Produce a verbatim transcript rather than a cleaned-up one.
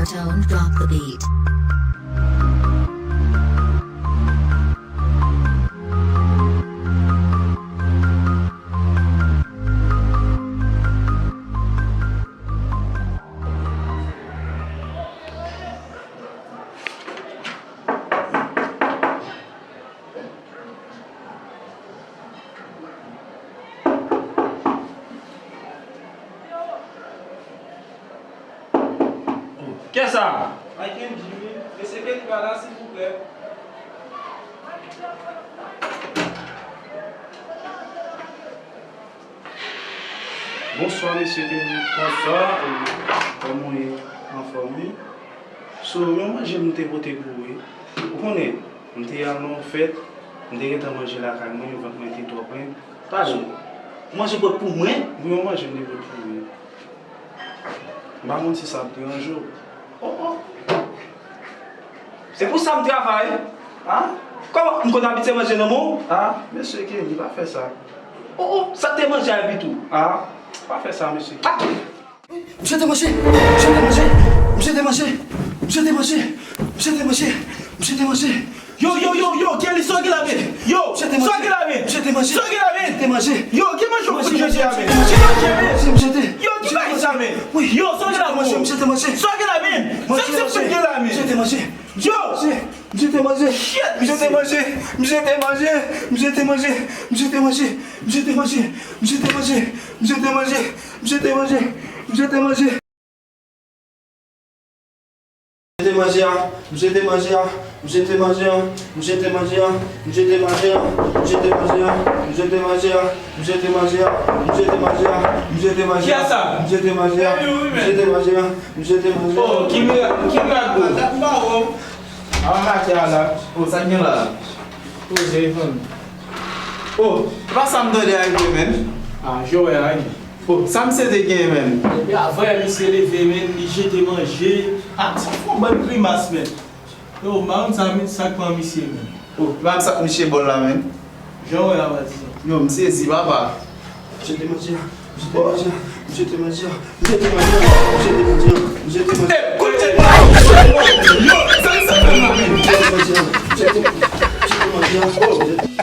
Mortone, drop the beat. Kiyès sa? Mike and Jimmy. Mesye Kenny pa la, silvouplè. Bonswa, mesye Kenny. Bonswa. E, kòman w ye? Anfòm, wi. So, yon manje m te pote pou ou, wi. Ou konnen, m te al nan yon fèt, m te gentan manje lakay mwen, vant mwen te twò plen. Pardon, ou manje pot pou mwen? Wi, yon manje m te pot pou ou, wi. M pa konn si sa ap deranje w. Oh, oh. Se pou sa m travay. A? Kòman? M konn abitye manje nan men w? A, mesye Kenny, pa fè sa. Oh, oh, sa k te manje a epi tou? A, pa fè sa, mesye Kenny. A! Misye te manje! Misye te manje! Misye te manje! Yo, yo, yo, yo, Kelly, sa w gen la, men? Yo, sa w gen la, men? Sa w gen la, men? Yo, ki manje w fout jodi a, men? Ki manje, men? Yo, ki bagay sa, men? Yo, sa w gen la, men? Sa w gen la, men? Sa w gen la, men? Yo! Shit, misye te manje. Misye te manje. Misye te manje. Misye te manje. Misye te manje. Misye te manje. Misye te manje. Misye te manje. Misye te manje. Misye te manje. Misye te manje a, misye te manje a, misye te manje a, misye te manje a, misye te manje a, misye te manje a, misye te manje a, misye te manje a, misye te manje a, misye te manje a, misye te manje a, misye te manje a, misye te manje a. Oh, Kim Ra-, Kim Rago. Sa pa bon. A, mache a la. Oh, sa k gen la? Poze, fanmi. Oh, e pa sa m tande a rive, menm. A, jan w wè a, wi. Oh, sa misye te gen, menm? Depi avè misye leve, menm, li jete manje. A, sa fè yon bann grimas, menm. Yo, m pa konn sa, menm, sa k pran misye, menm. Oh, e pa sa k misye bòl la, menm. Jan w wè a, patizan. Yo, m sezi, papa. Misye te manje a, misye te manje a, misye te manje a, misye te manje a, misye te manje a, misye te manje a. Hey, koute! Yo, sa misye fè la, menm? Misye te manje a, misye te, misye te manje a, oh, misye